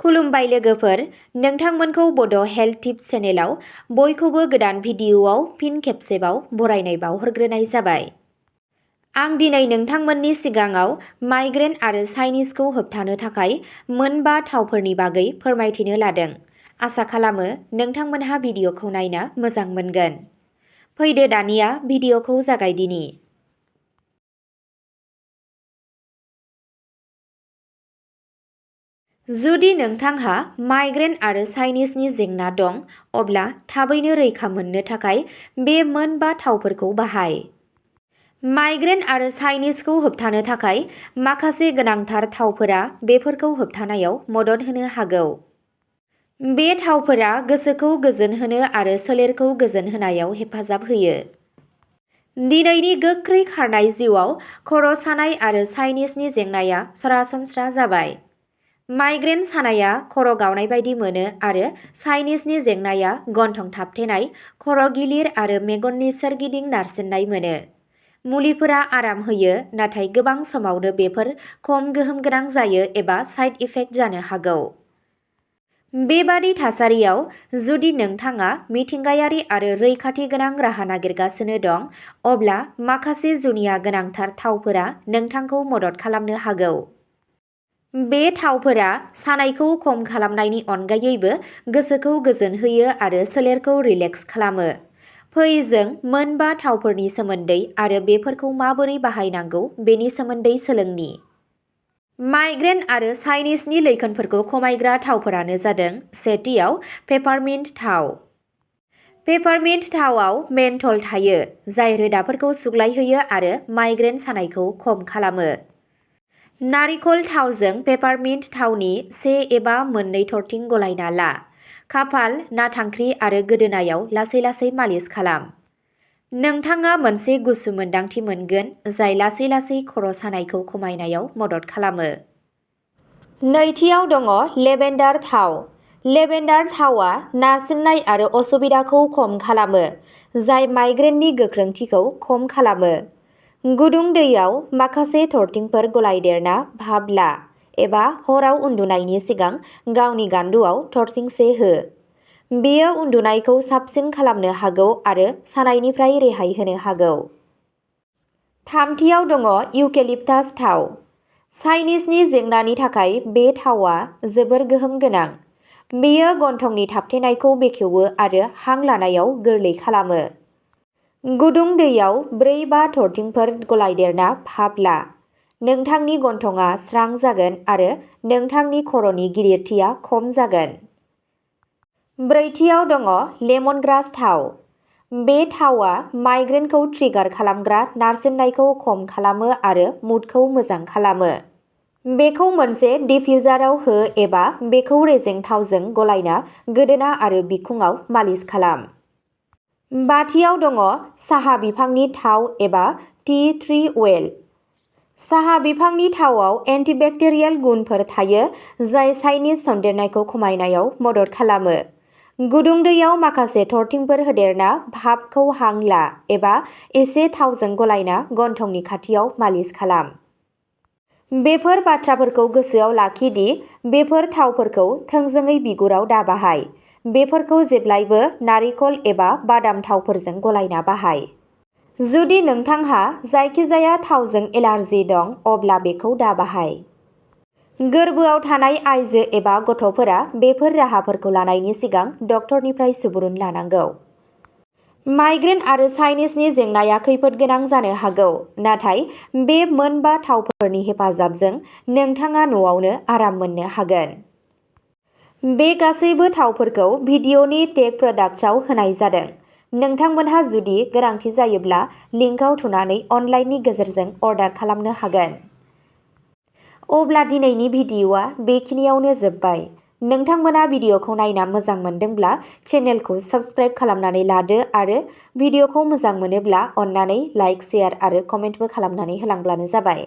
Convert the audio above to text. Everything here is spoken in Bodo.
खुलुमबाय लोगोफोर, नोंथांमोनखौ बड' हेल्थ टिप्स चेनेलाव बयखौबो गोदान भिडिअ'आव फिन खेबसेबाव बरायनाय बावहरग्रोनाय जाबाय। आं दिनै नोंथांमोननि सिगाङाव माइग्रेन आरो साइनिसखौ होबथानो थाखाय मोनबा थावफोरनि बागै फोरमायथिनो लादों। आसा खालामो नोंथांमोनहा भिडिअ'खौ नायना मोजां मोनगोन। फैदो दानिया भिडिअ'खौ जागायदिनि। जुदि नोंथांहा माइग्रेन आरो साइनिसनि जेंना दं, अब्ला थाबैनो रैखा मोननो थाखाय बे मोनबा थावफोरखौ बाहाय। माइग्रेन आरो साइनिसखौ होबथानो थाखाय माखासे गोनांथार थावफोरा बेफोरखौ होबथानायाव मदद होनो हागौ। बे थावफोरा गोसोखौ गोजोन होनो आरो सोलेरखौ गोजोन होनायाव हेफाजाब होयो। दिनैनि गोख्रै खारनाय जिउआव खर' सानाय आरो साइनिसनि जेंनाया सरासनस्रा जाबाय। माइग्रेन सानाया खर' गावनाय बायदि मोनो आरो साइनिसनि जेंनाया गन्थं थाबथेनाय, खर' गिलिर आरो मेगननि सोरगिदिं नारसिननाय मोनो। मुलिफोरा आराम होयो, नाथाय गोबां समावनो बेफोर खम गोहोम गोनां जायो एबा साइड इफेक्ट जानो हागौ। बेबादि थासारियाव, जुदि नोंथाङा मिथिंगायारि आरो रैखाथि गोनां राहा नागिरगासिनो दं, अब्ला माखासे जुनिया गोनांथार थावफोरा नोंथांखौ मदद खालामनो हागौ। बे थावफोरा सानायखौ खम खालामनायनि अनगायैबो गोसोखौ गोजोन होयो आरो सोलेरखौ रिलेक्स खालामो। फै जों मोनबा थावफोरनि सोमोन्दै आरो बेफोरखौ माबोरै बाहायनांगौ बेनि सोमोन्दै सोलोंनि। माइग्रेन आरो साइनिसनि लैखोनफोरखौ खमायग्रा थावफोरानो जादों। सेथियाव, पेपारमिन्ट थाव। पेपारमिन्ट थावआव मेन्थल थायो, जाय रोदाफोरखौ सुग्लायहोयो आरो माइग्रेन सानायखौ खम खालामो। नारिखल थावजों पेपारमिन्ट थावनि 1 एबा 2 थरथिं गलायना ला। खाफाल, नाथांख्रि आरो गोदोनायाव लासै-लासै मालिस खालाम। नोंथाङा मोनसे गुसु मोन्दांथि मोनगोन, जाय लासै-लासै खर' सानायखौ खमायनायाव मदद खालामो। नैथियाव दङ लेभेन्डार थाव। लेभेन्डार थावआ नारसिननाय आरो असुबिदाखौ खम खालामो, जाय माइग्रेननि गोख्रोंथिखौ खम खालामो। गुदुं दैयाव माखासे थरथिंफोर गलायदेरना भाप ला, एबा हराव उन्दुनायनि सिगां गावनि गान्दुआव थरथिंसे हो। बेयो उन्दुनायखौ साबसिन खालामनो हागौ आरो सानायनिफ्राय रेहाय होनो हागौ। थामथियाव दङ इउकेलिप्टास थाव। साइनिसनि जेंनानि थाखाय बे थावआ जोबोर गोहोम गोनां। बेयो गन्थंनि थाबथेनायखौ बेखेवो आरो हां लानायाव गोरलै खालामो। गुदुं दैयाव 4-5 थरथिंफोर गलायदेरना भाप ला। नोंथांनि गन्थंआ स्रां जागोन आरो नोंथांनि खर'नि गिलिरथिया खम जागोन। ब्रैथियाव दङ लेमनग्रास थाव। बे थावआ माइग्रेनखौ ट्रिगार खालामग्रा नारसिननायखौ खम खालामो आरो मुडखौ मोजां खालामो। बेखौ मोनसे डिफ्युजाराव हो एबा बेखौ रेजें थावजों गलायना गोदोना आरो बिखुङाव मालिस खालाम। बाथियाव दङ साहा बिफांनि थाव एबा टि ट्री अइल। साहा बिफांनि थावआव एन्टिबेक्टेरियेल गुनफोर थायो, जाय साइनिस सन्देरनायखौ खमायनायाव मदद खालामो। गुदुं दैयाव माखासे थरथिंफोर होदेरना भापखौ हां ला, एबा एसे थावजों गलायना गन्थंनि खाथियाव मालिस खालाम। बेफोर बाथ्राफोरखौ गोसोआव लाखि दि बेफोर थावफोरखौ थोंजोङै बिगुराव दाबाहाय। बेफोरखौ जेब्लाबो नारिखल एबा बादाम थावफोरजों गलायना बाहाय। जुदि नोंथांहा जायखिजाया थावजों एलार्जि दं, अब्ला बेखौ दाबाहाय। गोर्बोआव थानाय आइजो एबा गथ'फोरा बेफोर राहाफोरखौ लानायनि सिगां डक्टरनिफ्राय सुबुरुन लानांगौ। माइग्रेन आरो साइनिसनि जेंनाया खैफोदगोनां जानो हागौ, नाथाय बे मोनबा थावफोरनि हेफाजाबजों नोंथाङा न'आवनो आराम मोननो हागोन। बे गासैबो थावफोरखौ भिडिअ'नि टेग प्रडाक्ट्सआव होनाय जादों। नोंथांमोनहा जुदि गोनांथि जायोब्ला लिंकआव थुनानै अनलाइननि गेजेरजों अर्डार खालामनो हागोन। अब्ला दिनैनि भिडिअ'आ बेखिनियावनो जोबबाय। नोंथांमोना भिडिअ'खौ नायना मोजां मोनदोंब्ला चेनेलखौ साबस्क्राइब खालामनानै लादो आरो भिडिअ'खौ मोजां मोनोब्ला अन्नानै लाइक, शेयार आरो कमेन्टबो खालामनानै होलांब्लानो जाबाय।